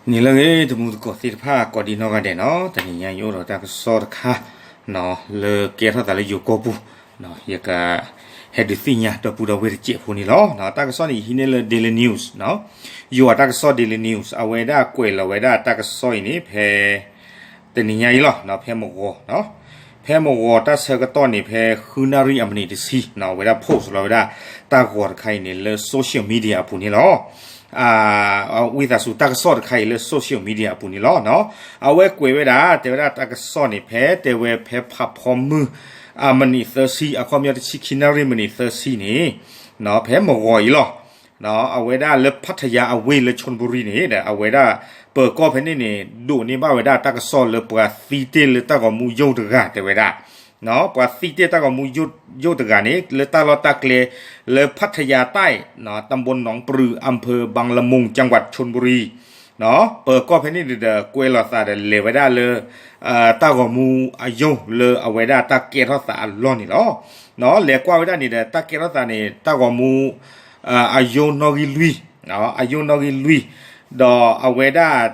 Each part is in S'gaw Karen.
နံၤလၢအဂ့ၤ တမူသကိးသ့ၣ်တဖၣ် ကိးဒံနီၢ်ဂၤဒဲးနီၤ, တနံၤညါယအိၣ်ဒီးတၢ်ကစီၣ်တခါ လၢကဲထီၣ်သးလၢယိၤကီၢ်ပူၤ, ယကဟဲဒုးသ့ၣ်ညါဒီပုၢ်ဒီဝဲၢ်တစဲးဖိန့ၣ်လီၤ. တၢ်ကစီၣ်န့ၣ် ယဟံးန့ၢ်လၢ Daily News နီၤ, ယိၤအတၢ်ကစီၣ် Daily News အဝဲဒၣ်ကွဲးလီၤဝဲဒၣ်တၢ်ကစီၣ်အံၤန့ၣ် ဖဲ တနံၤညါအံၤလီၤ, ဖဲမဂီၤ, ဖဲမဂီၤတၢ်ဆၢကတီၢ်န့ၣ် ဖဲဃုနၣ်ရံၣ်အမံးနံးတဆံနီၤ, အဝဲဒၣ် post လီၤဝဲဒၣ် တၢ်ဂီၤတခါအံၤန့ၣ် လၢ social media အပူၤန့ၣ်လီၤ. ဝံသးစူၤတၢ်ကစီၣ်တခါအံၤလၢ social media အပူၤန့ၣ်လီၤ. အဝဲကွဲးဝဲဒၣ် တဲဝဲဒၣ်တၢ်ကစီၣ်န့ၣ် ဖဲတဲဝဲဖဲဖးဖီမုၢ် အမံးနံးသၢဆံ အခီပညီတဆံခံနၣ်ရံၣ်မံးနံးသၢဆံန့ၣ် ဖဲမဂီၤအံၤလီၤ. အဝဲဒၣ်လၢဖးထယါအဝ့ၢ်လၢ ခၠူၣ်ဘရံန့ၣ်ဒီး အဝဲဒၣ်ပၢၤကီၢ်ဖဲန့ၣ်န့ၣ် ဒိးန့ၢ်ဘၣ်ဝဲဒၣ်တၢ်ကစီၣ်လၢပှၤသံတ့ၢ်လၢတၢ်ဂီၤမူယိာ်တဂၤတဲဝဲဒၣ်, ပှၤသံတ့ၢ်တၢ်ဂီၤမူယိာ်တဂၤန့ၣ် လၢတၢ်လီၢ်တၢ်ကျဲ လၢဖးထယါတၢ် တၢ်ဘိၣ်နီၣ်ပရူၤ အၣ်ဖၢၣ်ဘၣ်လမူၣ် ကၠၣ်ဝး ခၠူၣ်ဘရံ ပၢၤကီၢ်ဖဲန့ၣ်န့ၣ်ဒီး ကွဲးလီၤသးဒီးလဲၤဝဲဒၣ်လၢ တၢ်ဂီၤမူအယိာ်လၢအဝဲဒၣ်တၢ်ကဲထီၣ်သးအလီၢ်န့ၣ်လီၤ. လဲၤကွၢ်ဝဲဒၣ်န့ၣ်ဒီး တၢ်ကဲထီၣ်သးန့ၣ် တၢ်ဂီၤမူ အယိာ်နီၣ်ဂံၢ်လွံၢ်, အယိာ်နီၣ်ဂံၢ်လွံၢ်, ဒီးအဝဲဒၣ်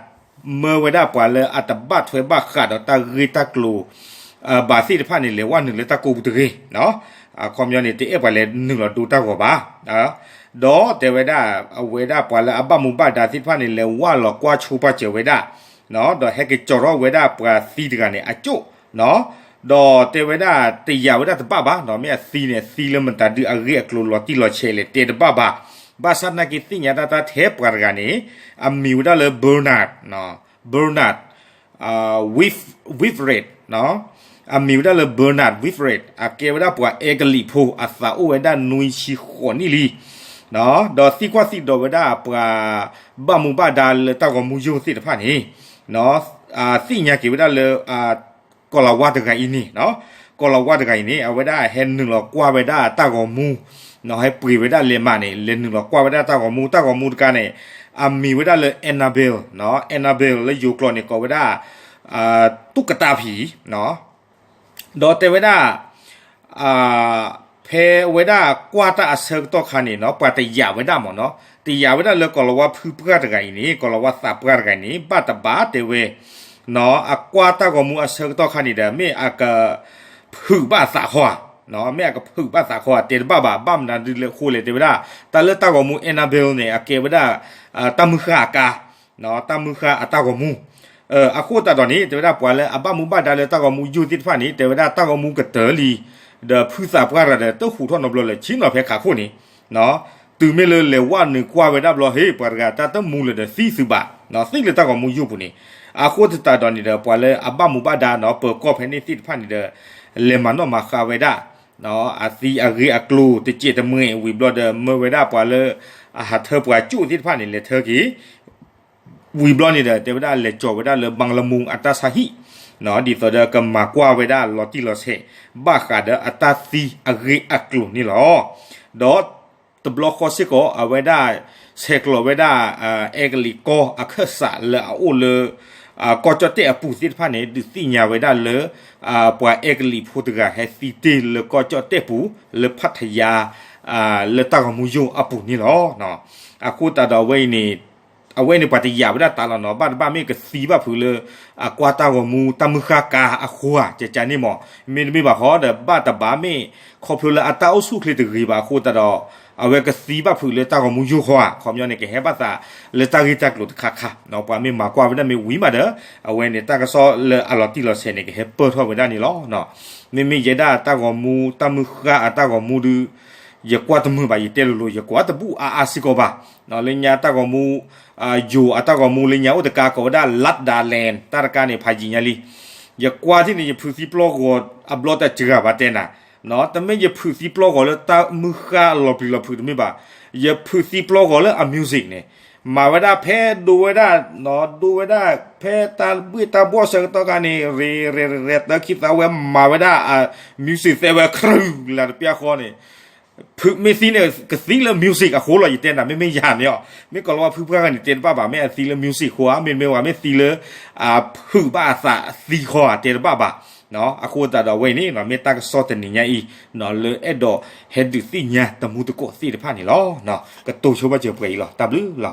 မၢဝဲဒၣ်ပှၤလၢအတဘၣ်ထွဲဘၣ်ဃးဒီးတၢ်ဂ့ၢ်တၢ်ကျိၤ ဘၣ်သ့ၣ်တဖၣ်န့ၣ် လဲၤဝဲနုာ်လၢတၢ်ကိးပူၤတဂ့ၤ. အခီပညီန့ၣ် တအဲၣ်ပှၤလဲၤနုာ်လီၤဒိတၢ်ဂီၤဘၣ်. ဒီးတဲဝဲဒၣ် အဝဲဒၣ်ပှၤလၢအဘၣ်မူဘၣ်ဒါသ့ၣ်တဖၣ်န့ၣ် လဲၤဝဲလီၤကွၢ်ဆိပာ်စၢၤဝဲဒၣ်, ဒီးဟဲက့ၤကၠီၤထီၣ်ဝဲဒၣ်ပှၤသံတဂၤန့ၣ် အကၠိၣ် ဒီးတဲဝဲဒၣ်တယာ်ဝဲဒၣ်တဘၣ်ဘၣ်နီၤ, မ့ၢ်အသံန့ၣ် သံလၢမတၤဒုအဂ့ၢ်အကျိၤလီၤတံၢ်လီၤဆဲးလဲၣ် တဲတဘၣ်ဘၣ်. ဘၣ်ဆၣ်သနာ်က့သ့ၣ်ညါတၢ်တၢ်ထဲပှၤတဂၤန့ၣ် အမံၤဝဲဒၣ်လၢ Bernard, Bernard Wif, Wilfred, အမံၤဝဲဒၣ်လၢ Bernard Wilfred အကဲဝဲဒၣ်ပှၤအဲကလံးဖိ အသးအိၣ်ဝဲဒၣ်နွံဆံဃိးနံၣ်လံ ဒီးသံကွၢ်သံဒိးဝဲဒၣ်ပှၤဘၣ်မူဘၣ်ဒါလၢတၢ်ဂီၤမူယိာ်သ့ၣ်တဖၣ်န့ၣ် သ့ၣ်ညါက့ၤဝဲဒၣ်လၢ ကီၤလၤဝါတဂၤအံၤန့ၣ်, ကီၤလၤဝါတဂၤအံၤန့ၣ် အဝဲဒၣ်ဟဲနုာ်လီၤကွၢ်ဝဲဒၣ်တၢ်ဂီၤမူ, ဟဲပှ့ၤဝဲဒၣ်လဲၤမးန့ၣ် လဲၤနုာ်လီၤကွၢ်ဝဲဒၣ်တၢ်ဂီၤမူ, တၢ်ဂီၤမူတခါန့ၣ် အမံၤဝဲဒၣ်လၢ Annabelle, Annabelle လၢယိၤကျိာ်န့ၣ် ကိးဝဲဒၣ် ตุ๊กตาผี ဒီးတဲဝဲဒၣ် ဖဲအဝဲဒၣ်ကွၢ်တၢ်အဆၢကတီၢ်ခါန့ၣ်နီၤ ပှၤတယာ်ဝဲဒၣ်မ့ၢ်နီၤ, တယာ်ဝဲဒၣ်လၢကီၤလၤဝါဖုပှၢ်တဂၤအံၤန့ၣ် ကီၤလၤဝါသးပှၢ်တဂၤအံၤန့ၣ် ဘၣ်တဘၣ်တဲဝဲ အကွၢ်တၢ်ဂီၤမူအဆၢကတီၢ်ခါန့ၣ်ဒီး မ့ၢ်အက ဖုးဘၣ်သးခီဧါ, မ့ၢ်အကဖုးဘၣ်သးခီဧါ တဲတဘၣ်ဘၣ်, ဘၣ်မနုၤဒ်လဲၣ်အဃိလဲၣ် တဲဝဲဒၣ် တၢ်လၢတၢ်ဂီၤမူ Annabelle န့ၣ် အကဲဝဲဒၣ် တၢ်မုၢ်ဃၢ်အကါ တၢ်မုၢ်ဃၢ်အတၢ်ဂီၤမူ, အဃိသတးဒီးန့ၣ် တဲဝဲဒၣ်ပှၤလၢအဘၣ်မူဘၣ်ဒါလၢတၢ်ဂီၤမူယိာ်သ့ၣ်တဖၣ်န့ၣ် တဲဝဲဒၣ်တၢ်ဂီၤမူကတၢၢ်လံ, ဒီးဖုသးပှၢ်တဂၤဒီးတဟူးထီၣ်နီတဘျီလၢၤ ဆ့ၣ်နီၤဖဲခးခိၣ်န့ၣ်, တုၤမ့ၢ်လၢလဲၤဝဲနုာ်ကွၢ်ဝဲဒၣ်ဘျီ ဟ့ၣ် ပှၤတဂၤတၢ်တမူလၢၤဒီးသံသုးဘၣ်, သံလၢတၢ်ဂီၤမူယိာ်ပူၤန့ၣ်, အဃိသတးဒီးန့ၣ်ဒီး ပှၤလၢအဘၣ်မူဘၣ်ဒါနီၤ ပၢၤကီၢ်ဖဲန့ၣ်သ့ၣ်တဖၣ်န့ၣ်ဒီး လဲၤမၤနီၣ်မၤဃါဝဲဒၣ် အသံအဂ့ၢ်အကျိၤတစဲးတမှဲၤဝံၤဘျီဒီး မၢဝဲဒၣ်ပှၤလၢအဟးထၢပှၤကၠိၣ်သ့ၣ်တဖၣ်န့ၣ် လဲၤထၢက့ၤ ဝံၤဘျီန့ၣ်ဒီး တဲဝဲဒၣ်လဲၤကၠီၤဝဲဒၣ်လၢ ဘၣ်လမူၣ်အတၢ်ဆါဟံၣ်, ဒ်သိးဒီးကမၤကွၢ်ဝဲဒၣ်လီၤတံၢ်လီၤဆဲး ဘၣ်ဃးဒီးအတၢ်သံအဂ့ၢ်အကျိၤန့ၣ်လီၤ. ဒီးတဘျီဃီစ့ၢ်ကီး အဝဲဒၣ်ဆဲးကျိးဝဲဒၣ် အဲကလံးကီၢ်အခၢၣ်စးလၢအအိၣ်လၢ ကီၢ်ကၠီၣ်တဲၣ်အပူၤသ့ၣ်တဖၣ်န့ၣ် ဒုးသ့ၣ်ညါဝဲဒၣ်လၢ ပှၤအဲကလံးဖိတဂၤဟဲသံတ့ၢ်လၢကီၢ်ကၠီၣ်တဲၣ်ပူၤ လၢဖးထယါ လၢတၢ်ဂီၤမူယိာ်အပူၤန့ၣ်လီၤ. အဃိသတးဒီးအဝဲအံၤန့ၣ် အဝဲန့ၣ်ပှၤတယာ်ဝဲဒၣ်တၢ်လီၤနီၤ ဘၣ်တဘၣ်မ့ၢ်ကသံဘၣ်ဖုးလၢ အကွၢ်တၢ်ဂီၤမူတၢ်မုၢ်ဃၢ်ကါအဃိဧါ ကကန့ၣ်မး မ့တမ့ၢ်ဘၣ်ဃီဒီး ဘၣ်တဘၣ်မ့ၢ်ခီဖျိလၢအတၢ်အိၣ်ဆူၣ်ချ့တဂ့ၤဘၣ်အဃိသတးဒီး အဝဲကသံဘၣ်ဖုးလၢတၢ်ဂီၤမူယိာ်ဃီဧါ ခီပညီန့ၣ် ကဟဲဘၣ်သးလၢတၢ်ဂ့ၢ်တၢ်ကျိၤတခါခါ ပှၤမ့ၢ်မၤကွၢ်ဝဲဒၣ်မ့ၢ်ဝံၤမးဒီး အဝဲန့ၣ်တၢ်ကစီၣ်လၢအလီၤတံၢ်လီၤဆဲးန့ၣ် ကဟဲပၢၢ်ထီၣ်ဝဲဒၣ်န့ၣ်လီၤ. မ့မ့ၢ်ယဲဒၣ်တၢ်ဂီၤမူ တၢ်မုၢ်ဃၢ်အတၢ်ဂီၤမူဒုး ယကွၢ်တမုာ်ဘၣ် ယတဲလိၤလိၤ ယကွၢ်တဘူၣ်အါအါစ့ၢ်ကီးဘၣ်. လၢညါတၢ်ဂီၤမူ ယိၤအတၢ်ဂီၤမူလၢညါအိၣ်တကါကိးဝဲဒၣ် လၢးဒါလဲၣ် တၢ်တကါန့ၣ် ဖးယံာ်ညါလံ. ယကွၢ်ထံၣ်န့ၣ် ယဖုးသံပျီၢ်ဂီၤအဘျီတစှၤဘၣ်တဲနၤ, တမ့ၢ်ယဖုးသံပျီၢ်ဂီၤလၢတၢ်မုၢ်ဃၢ်လီၤပျံၤလီၤဖုးတမ့ၢ်ဘၣ်, ယဖုးသံပျီၢ်ဂီၤလၢအ music န့ၣ် မၤဝဲဒၣ်ဖဲဒိဝဲဒၣ် ဒိဝဲဒၣ်ဖဲတၢ်ဘှ့ၣ်တၢ်ဘှီၣ်ဆၢကတီၢ်ခါန့ၣ် ရ့ရ့ရ့တၢ်ခံသးဝဲမၤဝဲဒၣ်အ music သဲဝဲ ခရူၣ် လၢတပျၢ်ဃီန့ၣ် ဖုးမ့ၢ်သံန့ၣ် ကသံလၢ music အဃိလီၤ ယတဲနၤ မ့မ့ၢ်ယၤန့ၣ်အီၤ မ့ၢ်ကီၤလၤဝါဖုပှၢ်ဂၤန့ၣ် တဲတဘၣ်ဘၣ် မ့ၢ်အသံလၢ music ဃိဧါ မ့တမ့ၢ်ဝဲမ့ၢ်သံလၢ ဖုးဘၣ်အသးသံဃီဧါ တဲတဘၣ်ဘၣ်. အဃိသတးဒီးအဝဲအံၤန့ၣ် မ့ၢ်တၢ်ကစီၣ်တနံၤညါအံၤ လၢအဲၣ်ဒိးဟဲဒုးသ့ၣ်ညါတမူသကိးသ့ၣ်တဖၣ်န့ၣ်လီၤ. ကတိၤဆိဘၣ်စၢၤပှဲၤအံၤလီၤ တၢ်ဘျုးလီၤ.